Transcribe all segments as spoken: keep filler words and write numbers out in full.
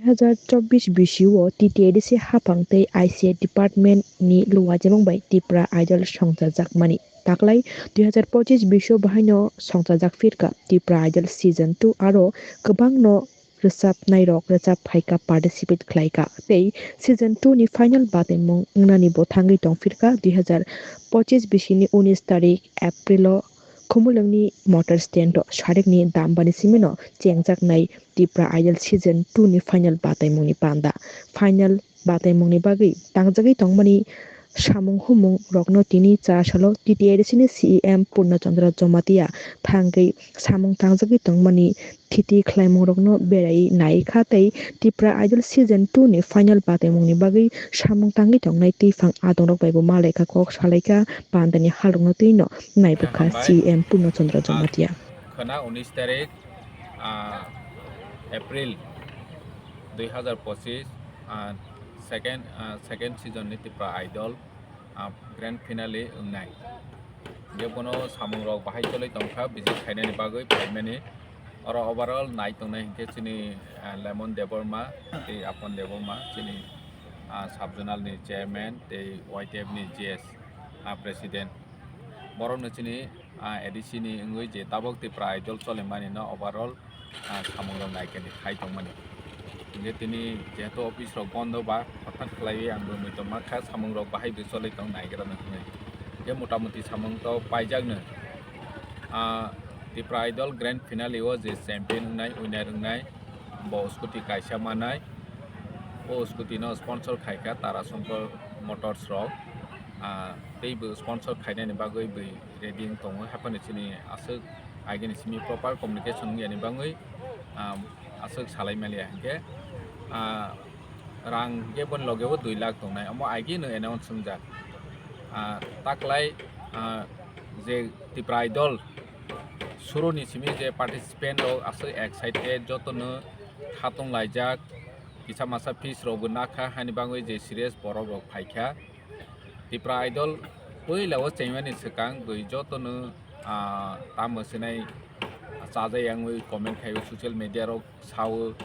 Dui hazar chobbish bisio T T A D C haphang tei I C A department ni luajamung bai Tipra Idol songchajakmani. Taklai dui hazar pochis bisio bahaino songchajak phirka Tipra Idol season two aro kwbangno rwchapnairok rwchap phaika participate khlaika tei season two ni final bataimung wngnani bo thangwi tongphirka dui hazar pochis bisini unis tarik April o Khumulwngni motor stand o sarikni dambani simino chengjaknai Tipra Idol season two ni final bataimungni panda. Final bataimungni bagwi tangjagwi tongmani samung humung rokno tini cha salo T T A D C ni C E M Purna Chandra Jamatia thangwi samung tangjagwi tongmani thiti khlaimung rokno berai nai kha tei Tipra Idol season two ni final bataimungni bagwi samung tangwi tongnai twiphang adong rok bai bo malai kha kok salai kha pandani hal rokno twi no nai bwkha Hambai. C E M Purna Chandra Jamatia. Khwna unis tarik, ah, April dui hazar pochis, ah, second, ah, second season ni Tipra Idol, ah, grand finale wngnai. Hingke bono samung rok bahai choloi tongkha, visit khainani bagwi phaimani. Oro overall nai tongnai hingke chini, ah, Lemon Debbarma tei Apon Debbarma, chini, ah, sub zonal ni chairman tei Y T F ni G S, ah, president. Borokno chini, ah, A D C ni wngwi je tabok Tipra Idol cholimani no overall, ah, samung rok nai khe khai tongmani. Hingke tini jehetu office rok bondo ba, hothat khlaiwi ang bo muitom ma kha, samung rok bahai bo choloi tong nai gra hwnwi. Hingke mota moti samung to paijak no. Ah, Tipra Idol grand finale o je champion wngnai, winner wngnai, bo scooty kaisa manai. O scooty no sponsor khai kha Tara Sankar Motors rok. Ah, tei bo sponsor khainani bagwi bo ready wng tongo, haphano chini aswk agini simi proper communication wngya ni bagwi, um, aswk salai maliya hinkhe, ah, rang hinkhe boni logeo dui lakh tongnai, omo agino announce wngjak. Ah, taklai, ah, je Tipra Idol suruni simi je participant rok aswk excited, jotono khatung laijak, kisa masa fees rokbo nakha, hani bagwi je serious borok rok phaikha. Tipra Idol puila o chengmani swkang bwi jotono, ah, tamo swnai chajai yangwi comment khaio, social media rok sao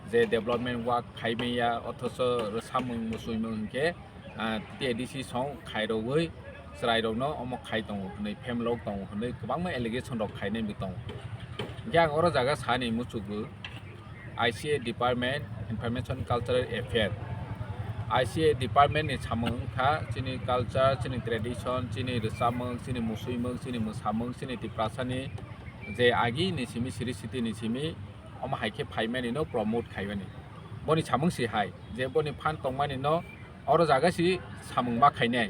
je development work khai manya, othocho rwsamung muchungmung hinkhe, ah, T T A D C song khairogwi chwrairokno omo khai tongo hwnwi, phem lok tongo hwnwi kwbangma allegation rok khainai bo tongo. Hinkhe ang oro jaga sani muchukgo, I C A department, Information Cultural Affair. I C A department ni samung wngkha chini culture, chini tradition, chini rwchapmung, chini musuimung, chini mwsamung, chini Tiprasani je agi ni simi, siri siti ni simi, omo hai khe phaimani no promote khaimani. Boni samung si hai, je boni phan tongmani no oro jaga si samung ma khainai.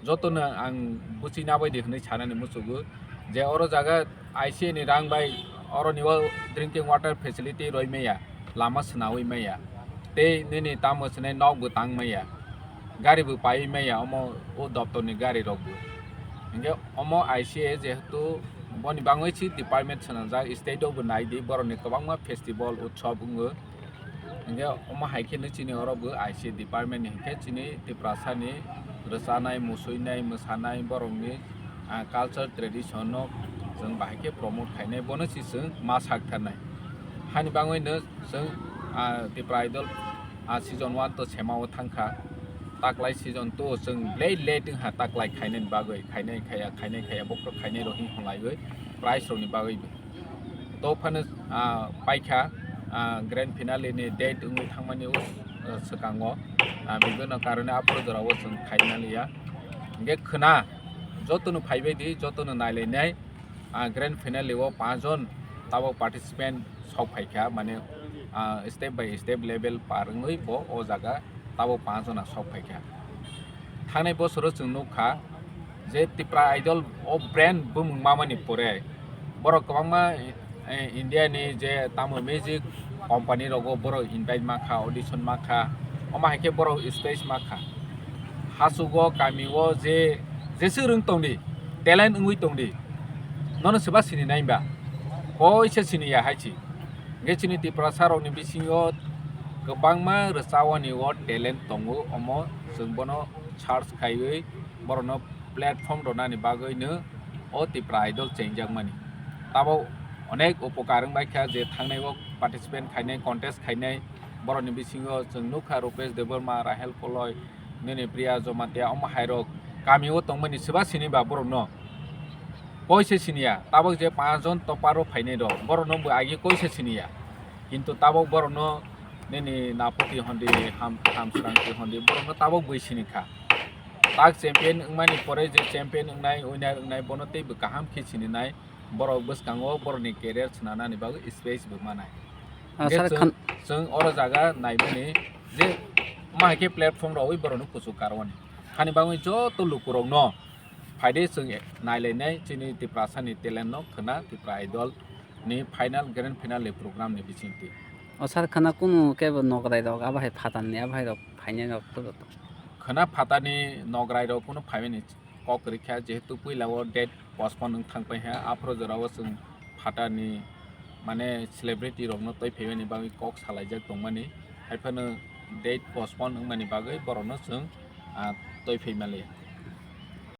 Jotono ang buchina bai di hwnwi sanani muchugo je oro jaga I C A ni rang bai oroni o drinking water facility roi maya, lama swnawi maya, tei nini tamo swnai nok bo tang maya, gari bo paiwi maya, omo o doptor ni gari rok bo. Hinkhe omo I C A jehetu boni bangwi si department swnamjak, state o bo nai di, borok ni kwbangma festival utsob wngo. Hinkhe omo hai khe no chini oro bo I C A department ni hinkhe chini Tiprasa ni rwchanai, musuinai, mwsanai borok ni, ah, culture tradition no chwng bahai khe promote khainai, bono si chwng ma sak tharnai. Hani bangwi no chwng, ah, Tipra Idol, ah, season one to sema o thang kha, taklai season two chwng late late wng ha taklai khainai ni bagwi, khainai khaya, khainai khaya, bokhorok khainai rok hing hwnlaiwi prize rok ni bagwi bo. To phano, ah, paikha, ah, grand finale ni date wngwi thangmani o, ah, swkango, ah, bibhinno karone aphuru jorao chwng khaina liya. Hinkhe khwna jotono phaibai di, jotono nailainai, ah, grand finale o panch jon tabok participant sok phaikha, mane, ah, step by step level par wngwi bo o jaga tabok panch jona sok phaikha. Thangnai bosoro chwng nukha je Tipra Idol o brand bumung mamani pore borok kwbangma, eh, India ni je tamo music company rogo borok invite makha, audition makha, omo hai khe borok stage makha. Hachugo kami o je, jeswk rwng tongdi, talent wngwi tongdi, nono swba sini nai ba? Koisa sini ya hai si. Hingke chini Tiprasa rokni bisingo kwbangma rwchawani o talent tongo, omo chwng bono search khaiwi borokno platform rwnani bagwino o Tipra Idol chengjakmani. Tabok onek upokar wngbaikha je thangnai o participant khainai, contest khainai, Borokni bisingo chwng nukha Rupesh Debbarma, Rahel Koloi, nini Priya Jamatia, omo hairok kamio tongmani swba sini ba borokno? Koi se siniya, tabok je panch jon toparo phainai rok, borokno bo agi koi se siniya. Kintu tabok borokno nini napoti hondi, ham, hamsrangti hondi, borokno tabok bui sinikha. Tak champion wngmani pore je champion wngnai, winner wngnai, bono teibo kaham khe sininai, borok bwskango borokni career swnanani bagwi space bo manai. Ah, Hingkhe sir, chwng, khan- chwng oro jaga naimani je ma hai khe platform rogwi borokno kuchuk karwani. Hani bagwi joto lukurokno phaide chwng nailainai chini Tiprasani talent no khwna Tipra Idol ni final, grand final ni program ni bisingtwi. O sir, khwna kunu kebo nograi rok abo hai phatar ni abo hai rok phainai rok to to. Khwna phatar ni nograi rok kunu phaimani kok kwrwi kha, jehetu puila o date postpone wng thang pai ha, aphuru jora o chwng phatar ni mane celebrity rok no twi phaimani bagwi kok salaijak tongmani, haiphano date postpone wngmani bagwi borok no chwng, ah, twi phai mali.